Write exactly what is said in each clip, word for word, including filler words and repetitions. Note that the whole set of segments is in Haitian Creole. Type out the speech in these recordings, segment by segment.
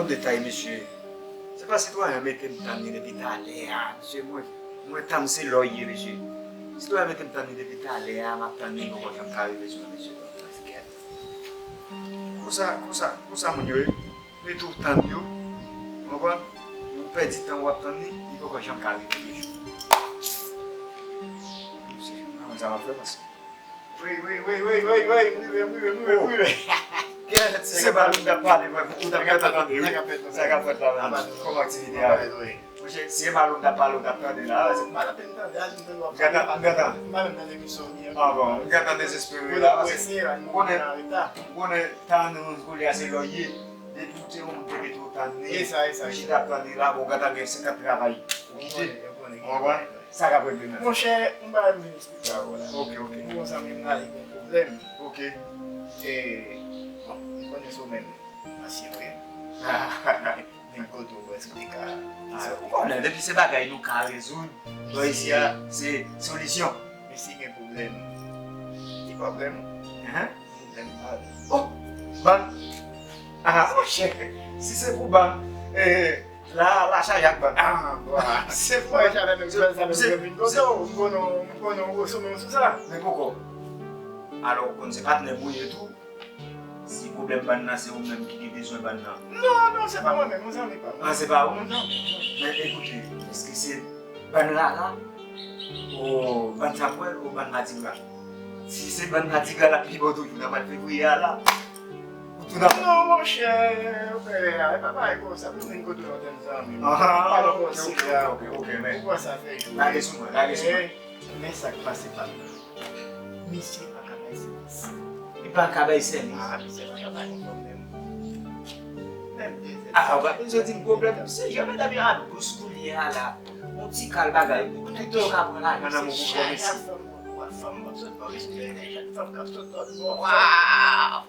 Detay, mesye. Se pa sitwayen mete m tann li depi talè a, mesye. Mwen, mwen tann se lòyè, mesye. Sitwayen mete m tann li depi talè a, m ap tann li, li poko janm ka rive sou mwen, mesye. Kèt. Konsa, konsa, konsa moun yo ye. Mete w tann yo. Ou konprann? Ou pèdi tan w ap tann li, li poko janm ka rive, mesye. Sa m ap fè, paske Wi, wi, wi, wi, wi, wi, m rive, m rive, m rive, m rive. Kèt, si se pa nou, m t ap pale, mwen, ou t ap gentan tande, wi. Sa k ap fèt la, menm? Kòman aktivite a? Monchè, si se pa nou, m t ap pale, ou t ap tande la. M gentan, m gentan. Ah bon, m gentan dezespere la. Ou konnen, ou konnen, tan nou koulye a se lòyè. Depi ou te yon moun te mete w tann li, ou chita ap tann li la, bon, ou gentan gen senkant travay ou kite. Ou konprann? Sa k ap regle menm. Monchè, yon bagay m vin eksplike avè w la. Ok, ok. Yon zanmi m la, li gen pwoblèm. Ok. E, bon, m konnen se w menm, ansyen frè m. Menm kote w wè si w te ka. Ah, ou konnen, depi se bagay nou ka rezoud, bò isi a, se solisyon. Mesye gen pwoblèm. Ki pwoblèm? Pwoblèm bal. Oh, bal. Ah, monchè, si se pou bal, eh, la, la chaje ak bal. Ah, bon. Se pou mwen, sa vin kote w, m konnen w, m konnen w sou menm sou sa. Men poko. Alò, ou konn se patnè m ou ye tou. Si pwoblèm bal nan, se ou menm ki gen bezwen bal nan. Non, non, se pa mwen menm, yon zanmi pa m. Ah, se pa ou? Yon zanmi, yon zanmi. Men ekoute, èske se bal la la, ou bal Samuel, ou bal Madigra? Si se bal Madigra, l ap pi bon toujou nan mwa fevriye a la. Ou tou nan... Non, monchè, frè, e pa bagay konsa, pou vin kote w antann zanmi. Ah, ok, ok, ok, ok, men. Ou pran sa fè jou. Lage sou mwen, lage sou mwen. Men sa k pase pa m nan. Misye pa ka bay sèvis. Li pa ka bay sèvis? Ah, misye pa ka bay yon pwoblèm. Menm de zè. Ah, w pa bezwen di m pwoblèm. Se jan medam yo ap dous koulye a la. Yon ti kal bagay. Tout tan yo ka pran lajan nan men w pou fè mesye. Fanm, fanm k ap sot bò, mesye, jèn fanm k ap sot lòt bò. Waw!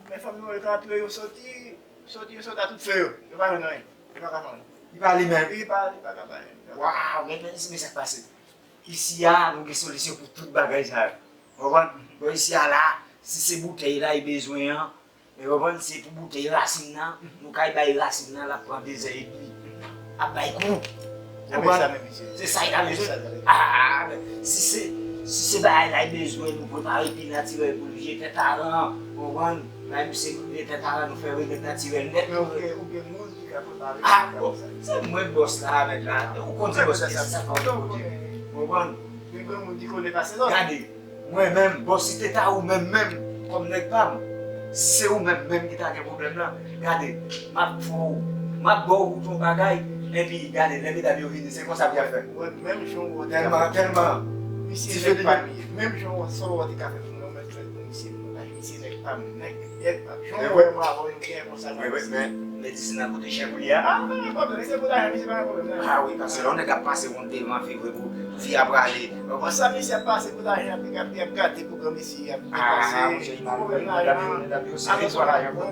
Men fanm yo, yo ka antre, yo soti, soti, yo soti a tout fè yo. Yo pa jwenn anyen. Yo pa ka fè anyen. Li pa li menm. Li pa, li pa ka bay. Waw, men, men, men sa k pase. Isi a, nou gen solisyon pou tout bagay sa yo. Ou konprann? Bon, isi a la, si se boutèy la li bezwen an, ou konprann, se pou boutèy rasin nan, nou kay bay rasin nan, l ap pran de zè epi ap bay kou. Ou konprann? Se sa l ta bezwen. Ah, men si se, si se bagay la li bezwen, nou prepare pi natirèl pou l, je tèt aran, ou konprann? Bay misye kout de tèt aran, nou fè remèd natirèl nèt. Men ou gen, ou gen moun ki ka prepare sa. Ah, bon, se mwen k bòs la, mèt la. Ou konn se bòs la, sa, sa fè w kote. Ou konprann? Gen granmoun ki konnen pase lòt. Gade, mwen menm, bon, si te ta ou menm menm, kòm nèg pa m, si se ou menm menm ki ta gen pwoblèm nan, gade, m ap fè w, m ap ba w wout yon bagay, epi gade, lè medam yo vini, se konsa pou y ap fè. Mwen, menm jan w wè w te ka fè. Tèlman, tèlman. Misye nèg pa m ye. Menm jan w wè, sa w wè w te ka fè pou mwen, mwen fè l pou misye. Misye nèg pa m, nèg, nèg pa m. Jan w wè mwen avè w, nou te konsa. Wi, wi, men medisina koute chè pou li a. Ah, pa gen pwoblèm, se pou lajan, misye pa gen pwoblèm nan. Ah wi, paske lè yon nèg ap pase yon devan fevre pou fi a prale. Ou konn sa misye ap pase pou lajan, ap, ap, ap gate pou granmesi, ap depanse. Ah, monchè, li pa pwoblèm lajan. Medam yo, medam yo, se vin pou lajan. Lè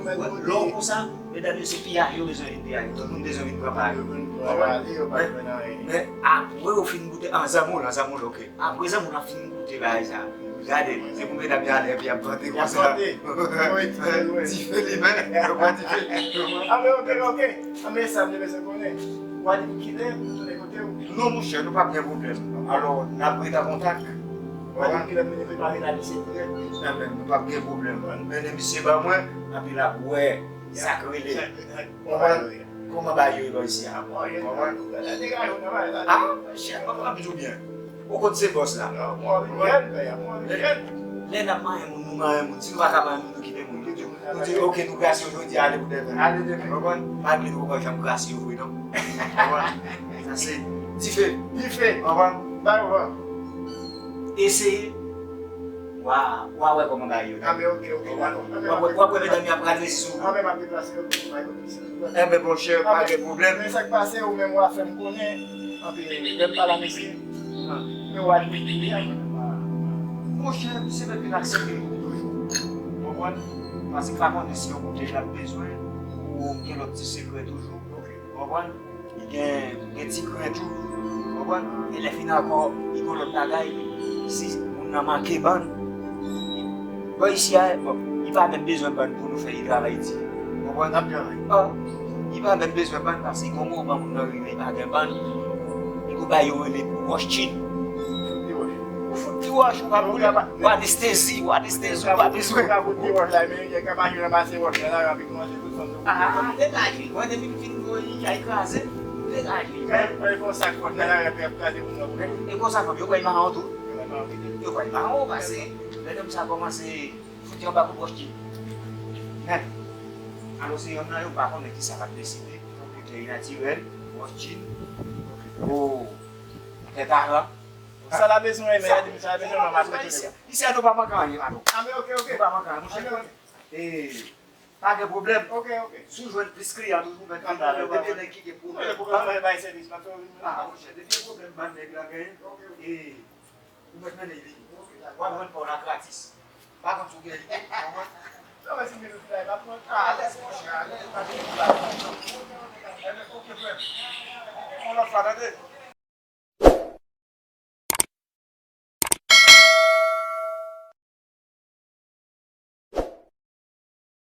w konsa, medam yo, se piyay yo bezwen vin piyay. Tout moun bezwen vin pran pa yo. Yo vin pran pa yo, yo pa jwenn anyen. Men, men, apre yo fin goute, an, zanmi w la, zanmi w la, ok. Apre zanmi w la fin goute bagay sa. Gade, se pou medam yo ale epi y ap vante konsa. Y ap vante. Wi, wi, wi. Dife li menm, yo pran dife. Ah, men ok, ok. Ah, men sa m te bezwen konnen. W a di m kilè pou m tounen kote w? Non, monchè, nou p ap gen pwoblèm. Alò, n ap ret an kontak. W a di m kilè pou m prepare la misye dirèk. Enben, nou p ap gen pwoblèm. Mennen misye ba mwen, epi l ap wè sa k rele. Sa k rele. Ou konprann? Kòman bagay yo ye bò isi a? Ou konprann? Ah, chèf, mwen konn ap di w byen. Ou konn se bòs la. Lè, lè n ap manyen moun, nou manyen moun. Si nou pa ka manyen moun, nou kite moun. Nou di, nou di, ok, nou grasye w jodi a, ale pou demen. Ale demen. Ou konprann? Malgre nou poko janm grasye yo vre, non. Ou konprann? Sa se dife. Dife. Ou konprann? Bay yo van. Eseye. Wa, wa wè kòman bagay yo. Ah, men ok, ok, dakò. W ap wè, w ap wè medam yo ap rale sou ou. Ah, men m ap deplase yo, m ap bay yo plis. Enben, monchè, pa gen pwoblèm. Men sa k pase, ou menm w a fè m konnen, anpi lè m pale a mesye, men w a di m tou li a. Monchè, misye mèt vin aksepte l toujou. Ou konprann? Paske pa konnen si yon kote l ap bezwen, ou gen lòt ti sekrè toujou. Ou konprann? Li gen, gen ti grenn tou. Ou konprann? E lè fini ankò, li gen lòt bagay. Si moun nan manke bann, bò isi a, bon, li pa menm bezwen bann pou nou fè li travay di. Ou konprann? N ap travay. Ah, li Pa menm bezwen bann, paske gon moman moun nan rive pa gen bann. Li gon bagay yo rele wòch tchin. Ou fout ti wòch, ou pa pou la, ou anestezi, ou anestezi, ou pa bezwen. Ou ka fout ti wòch la, men yo ka mache ranmase wòch la, la, epi kòmanse tout fanm yo. Ah, degaje, mwen depi m fin voye, ay kraze, degaje. Fè, fè yon sak wòch la, la, epi ap kraze moun nan. E konsa fanm yo kwè mawon tou. Yo kwè mawon, paske lè nonm sa kòmanse fout yo anba kout wòch tchin. Men, alò se yonn nan yo pa konnen kisa l ap deside. Bouteyi natirèl, wòch tchin, o, tèt aran. Sa la bezwen, men, sa la bezwen, mwen, mwen, mwen. Isi a nou pa manke anyen, madanm. Ah, men ok, ok. Nou pa manke anyen, monchè. Ah, men ok. E, pa gen pwoblèm. Ok, ok. Si w jwenn plis kliyan, toujou mèt vin avè l. Depi nèg ki gen pwoblèm, pwoblèm, mwen bay sèvis, pa fè w vin. Ah, monchè, depi gen pwoblèm, bann nèg la genyen. Ok, ok. E, ou mèt mennen li. W ap jwenn pa w la gratis. Pa kont si w gen li tou, ou konprann? Non, men si m gen tout la, e pa pran. Ah, alèz, monchè, alèz, pa gen pwoblèm. Enben, ok, frè m. Yon lòt fwa, tande.